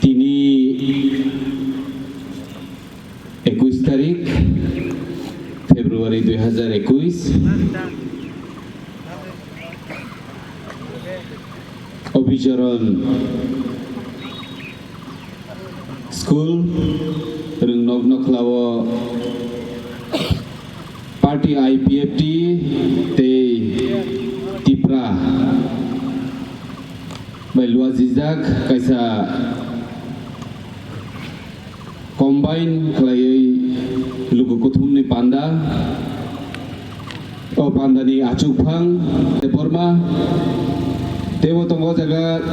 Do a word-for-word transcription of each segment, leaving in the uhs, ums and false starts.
Tini ekuis tarik February dui hajar ekuis, Obicharan School Rwngnok Nokhlao party I P F T tei Tipra bai luajijak kaisa combine khlaiwi luku kuthumni panda. O pandani achukphang Debbarma teibo tongo, o jaga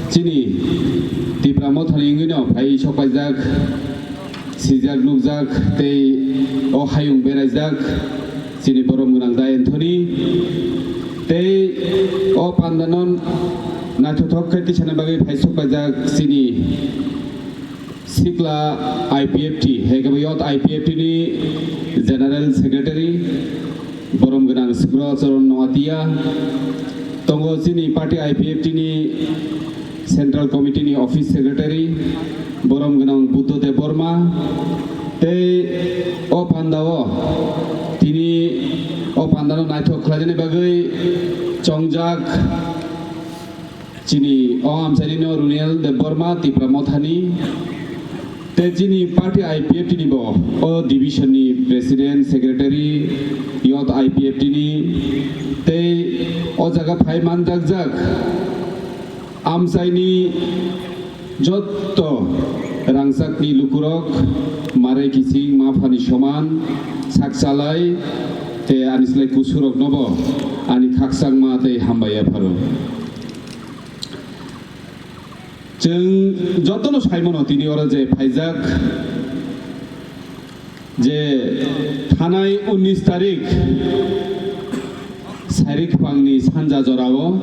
chini Tipra Mothani wngwino phai sokpaijak, sijak nukjak tei o hayung beraijak chini borom gwnang Dai Anthony. Tei o pandano naithothok khe tisana bagwi phai sokpaijak chini Sikla I P F T, hai khe bo Youth I P F T ni General Secretary, borom gwnang Sukro Charan Noatia, tongo chini party I P F T ni Central Committee ni Office Secretary, borom gwnang Buddha Debbarma, tei o pandao tini o pandano naithok khlainani bagwi chongjak chini o amchaini no Runel Debbarma Tipra Mothani, tei chini party I P F T ni bo o division ni president, secretary, youth I P F T ni, tei o jaga phai manjakjak amchaini jotto rangchakni lukurok, marai kiching ma phani soman sak chalai, tei ani slai kusurok nobo ani khakchangma tei hambai yapharo. Chwng jotono saimano tini oro je phaijak, je thanai unnish tarik Sairikphangni sanja jorao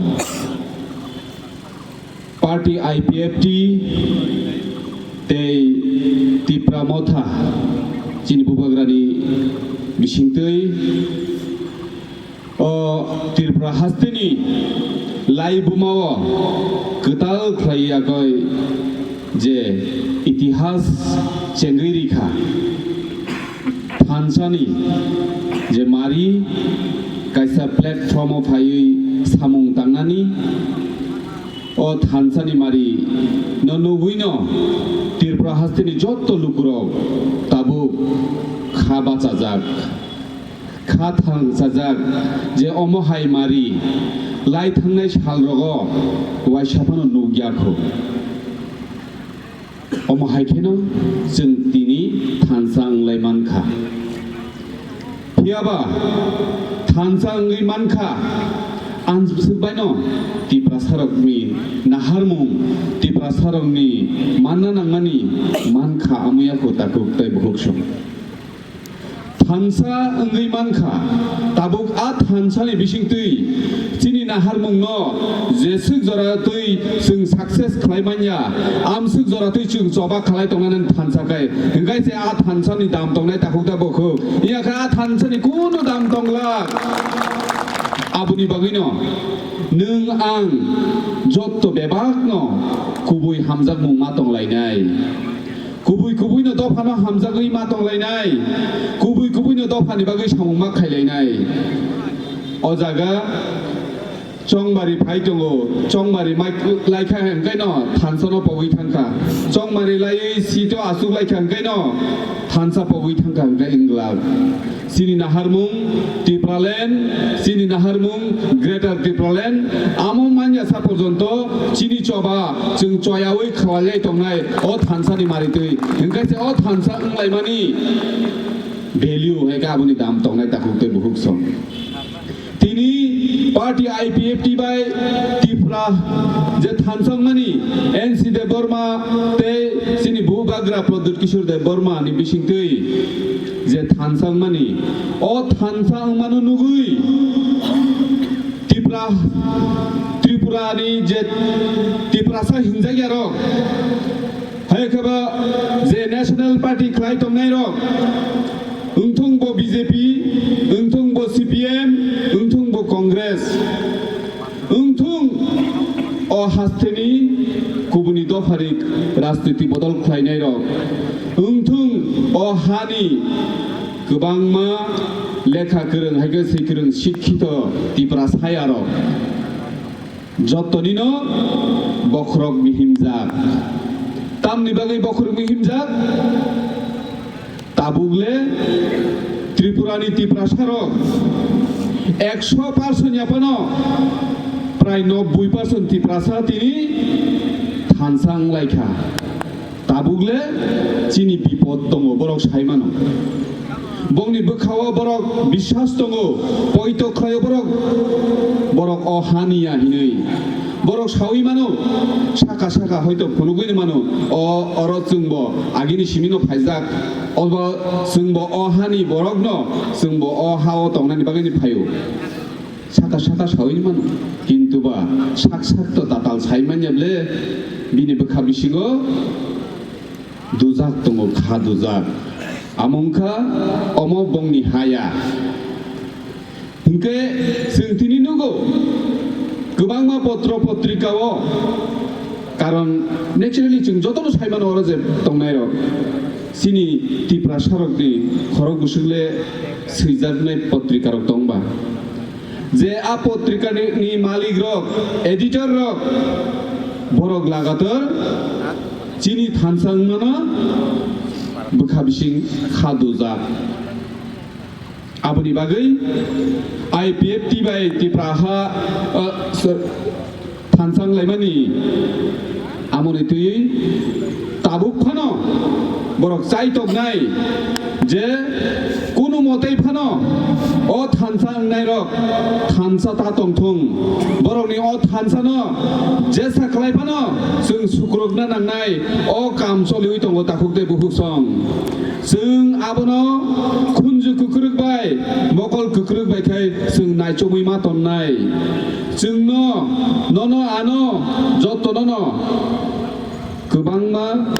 party I P F T tei Tipra Motha chini bubagrani bisingtwi o Tripura hasteni laibumao kwtal khlai yagwi je itihas chengwi rikha, thansani je mari kaisa platform o phaiwi samung tangnani, o thansani mari no nugwino Tripura hasteni jotto lukurok tabuk kha bachajak. Kha thangchajak je omo hai mari lai thangnai sal rogo waisa phano nukya kho. Omo hai kheno chwng tini thansa wnglai mankha. Phiyaba thansa wngwi mankha, ang swk baino Tiprasarokni naharmung, Tiprasarokni manna nangmani mankha, amuya kho takhuk tei bukhuk song. Thansa wngwi mankha, tabuk a thansani bisingtwi chini naharmungno jeswk joratwi chwng success khlai manya, amswk joratwi chwng choba khlai tongnani thansa khe, hwnkhe se a thansani dam tongnai takhuk da bukhuk? Iya khe a thansani kunu dam tongla. Aboni bagwino nwng ang jotto bebakno kubui hamjakmung ma tonglainai. Kubui kubui no dopha no hamjagwi ma tonglainai, kubui kubui no dopha ni bagwi samung ma khailainai. O jaga chongmari phai tongo, chongmari mai laikha hwnkhe no thansa no pogwi thangkha, chongmari laiwi seat o asuk laikha hwnkhe no thansa pogwi thangkha hwnkhe wngla. Chini naharmung Tipraland, chini naharmung Greater Tipraland, amo manya sa porjonto chini choba chwng choyawi khwlaiwi tongnai o thansani maritwi. Hwnkhe se o thansa wnglaimani value hai khe aboni dam tongnai takhuk tei bukhuk song. Tini party I P F T bai Tipra je thansa wngmani N C Debbarma tei chini bubagra Pradyut Kishore Debbarma ni bisingtwi je thansa wngmani, o thansa wngmano nugwi Tipra, Tripura ni je Tiprasa hinjakya rok, hai khe ba je National Party khlai tongnai rok, wngthung bo B J P, wngthung bo C P M, wngthung bo Congress, wngthung O hasteni kubuni dophari rajniti bodol khlainairok wngthung, o hani kwbangma lekha kwrwng, hai khe swi kwrwng, sikhito Tiprasarok jottonino bokhorok mihimjak. Tamni bagwi bokhorok mihimjak? Tabuk le Tripurani Tiprasarok ekso percent ya phano prai nobboi percent Tiprasa tini thansa wng lai kha. Tabuk le chini bipod tongo, borok sai mano. Bongni bwkhao borok biswas tongo, poito khlaio borok, borok o hani ya hinwi. Borok saui mano, saka saka hoito phunugwi mano, o oro chwngbo agini simino phaijak, obo chwngbo o hani borokno, chwngbo o hao tongnani bagwini phaio. Saka saka saui mano, kintu ba sak sak to tatal sai manya ble, bini bwkha bisingo dujak tongo, kha dujak. Amo wngkha omo bongni haya. Hinkhe chwng tini nugo kwbangma potro potrikao, karon naturally chwng jotono sai mano oro je tongnairok, chini Tiprasarokni khorok bwswk le swijaknai potrikarok tongba. Je a potrikani, ni malik rok, editor rok, borok lagator chini thansa wngmano bwkha bising kha dujak. Aboni bagwi I P F T bai Tipra ha, uh, sir, thansa wnglaimani amoni twi tabuk phano borok chai toknai je kunu motei phano o thansa wngnairok thansa ta tongthung, borokni o thansano jesa khlai phano chwng sukrukna nangnai, o kam choliwi tongo takhuk tei bukhuk song. Chwng abono khunju kwkrwk bai, mokol kwkrwk bai khai chwng naichomwi ma tonnai. Chwngno, nono ano, jotonono kwbangma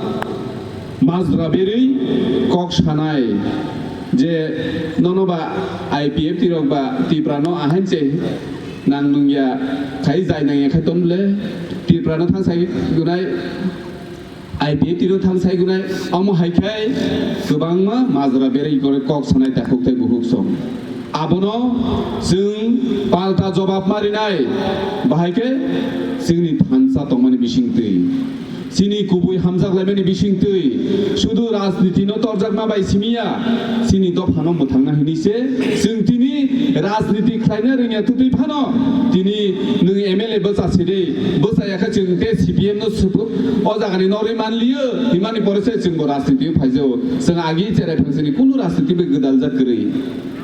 majra berwi kok sanai je nono ba I P F T rok ba Tiprano ahain se nang nungya khai jai nangya khai ton le Tiprano thang sai gunai. I P F T no thang sai gunai, omo hai khai kwbangma majra berwi gore kok sanai takhuk tei bukhuk song. Abono chwng palta jobab marinai, bahai khe chwngni thansa tongmani bisingtwi, chini kubui hamjak laimani bisingtwi, sudu rajniti no torjakma bai simiya, chini dophano mwthangna hinwi se chwng tini rajniti khlaina rwngya twtwi phano tini nwng M L A bwsa sidi, bwsa yakha chwng tei C P M no swpwk o jagani norwi manliyo, himani pore se chwngbo rajniti o phaijao. Chwng agi cherai phangsani kunu rajniti bai gwdaljak kwrwi.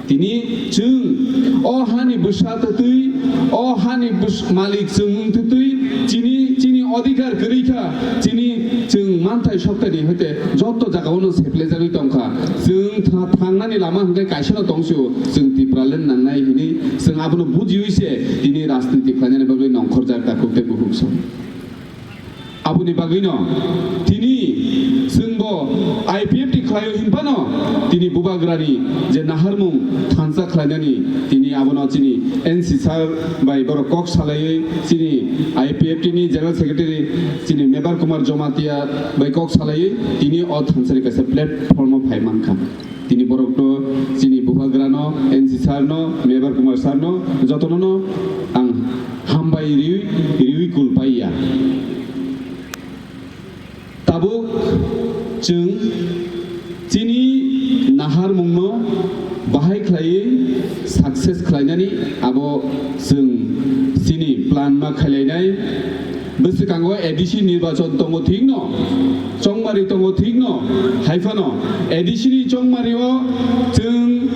Tini chwng o hani bwsa twtwi, o hani bws-, malik chwng wng twtwi, chini, chini odhikar kwrwi kha, chini chwng manthai sokthai ni hoite joto jagao no seplejagwi tongkha. Chwng tha-, thangnani lama hwnkhe kaisano tongsio, chwng Tipraland nangnai hinwi chwng abono bujiwi se tini rajniti khlainani bagwi nongkhorjak takhuk tei bukhuk song. Aboni bagwino tini chwngbo I P F T khlaio hinphano tini bubagrani je naharmung thansa khlainani tini abono chini N C sir bai borok kok salaiwi chini I P F T ni General Secretary chini Mebar Kumar Jamatia bai kok salaiwi tini o thansani kaisa platform o phai mankha. Tini borokno chini bubagrano, N C sir no, Mebar Kumar sir no, jotono no ang hambai riwi, riwi kul paiya. Tabuk chwng chini naharmungno bahai khlaiwi success khlainani abo chwng chini plan ma khailainai. Bwswkango A D C nirbachon tongo thikno, chongmari tongo thikno, haiphano A D C ni chongmario chwng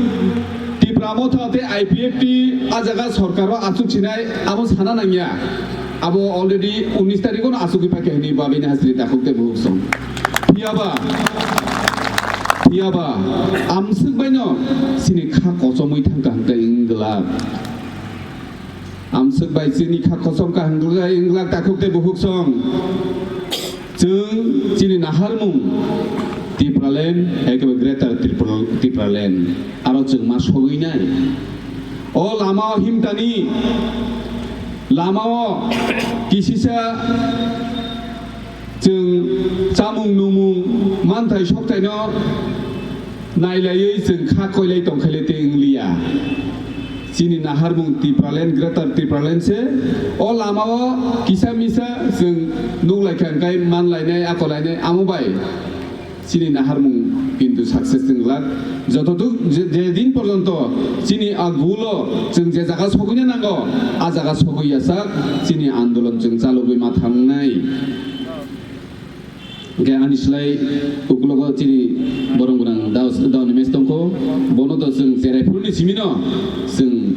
Tipra Motha tei I P F T a jaga sorkaro achuk sinai abo sana nangya. Abo already unis tarikh no achugwi paikha hinwi babini hasri takhuk tei buhuk song. Phiyaba, phiyaba, amswk baino chini kha kochomwi thangkha hwnkhe wng glak. Amswk bai chini kha kosom kaham glak, glak takhuk tei buhuk song. Chwng chini naharmung Tipraland, ekebe Greater Tripura-, Tipraland. Aro chwng ma sogwi nai. O lama o himtani, lama o Kisisa chwng chamung numung manthai soktaino nailaiwi chwng kha koilai tongkhaile tei wngliya. Chini naharmung Tipraland, Greater Tipraland se. O lamao kisa misa chwng nuklaikha hwnkhe manlainai, akolainai amo bai chini naharmung kintu success wng glak. Jototuk je, je din porjonto chini a goal o chwng je jaga sogwina nango, a jaga sogwi yasak chini andolon chwng chalogwi ma thangnai. Hwnkhe ani slai uklogo chini borong gwnang Dao, Dao Nimesh tongkho, bono to chwng cherai phuruni simino chwng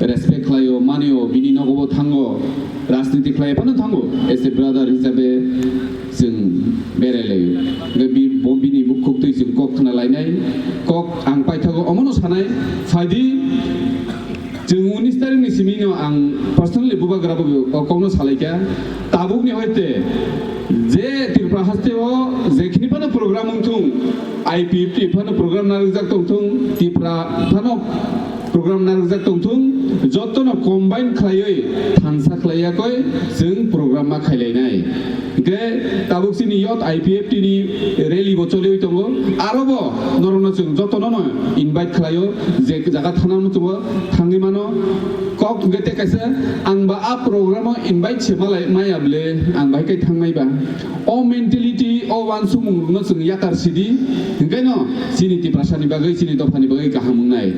respect khlaio, manio, bini nogobo thango, rajniti khlai phano thango, as a brother hisabe chwng berai laio. Hwnkhe bi-, bo bini bukhuk twi chwng kok khna lainai, kok ang paithago omono sanai, phaidi chwng unis tarikni simino ang personally bubagra bo o kokno salaikha. Tabukni hoite je Tripura haste o jekhini phano program wngthung, I P F T phano program narwkjak tongthung, Tripura phano program narwkjak tongthung, jotono combine khlaiwi thansa khlaiyakoi chwng program ma khailainai. Hwnkhe tabuk chini youth I P F T ni rally bo choliwi tongo, aro bo norokno chwng jotono no invite khlaio, je jaga thana muchungo thangwi mano. Kok hwnkhe tei kaisa ang ba a program o invite se malai maya bwle ang bai kai thangnai ba. O mentality, o uansukmung rokno chwng yakar sidi, hwnkhe no chini Tiprasa ni bagwi, chini dopha ni bagwi kaham wngnai.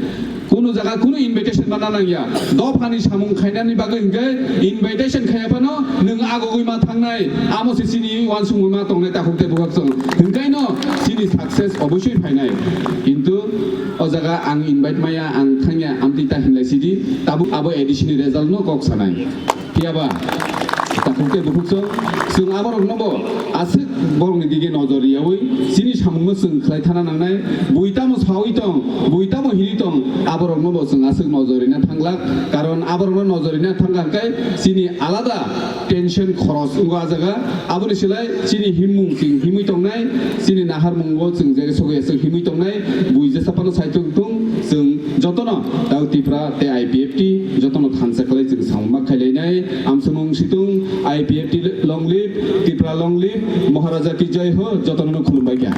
Kunu jaga kunu invitation mana nangya. Dophani samung khainani bagwi hwnkhe invitation khaiya phano nwng agogwi ma thangnai. Amo se chini uansukmung ma tongnai takhuk tei bukhuk chwng. Hwnkhe no chini success obosoi phainai. Kintu o jaga ang invite maya, ang thangya, amtwi ta hinlai sidi. Tabuk abo A D C ni result no kok sanai. Phiya ba, takhuk tei bukhuk chwng, chwng aborokno bo aswk borokni dige nojor riyawi chini samungno chwng khlai thana nangnai. Bui tamo sawi tong, bui tamo hini tong, aborokno bo chwng aswk nojor rina thanglak. Karon aborokno nojor rina thangkha hwnkhe chini alada tension khoros wngo a jaga. Aboni silai chini himmung chwng himwi tongnai, chini naharmungo chwng je sogwi aswk himwi tongnai, bui jesa phano sai tong thung, chwng jotono Dao Tipra tei I P F T jotono thansa khlai chwng samung ma khailainai. Amswngmung situng, I P F T long live, Tipra long live, Maharaja ki jai ho, jotono khulumbai kha.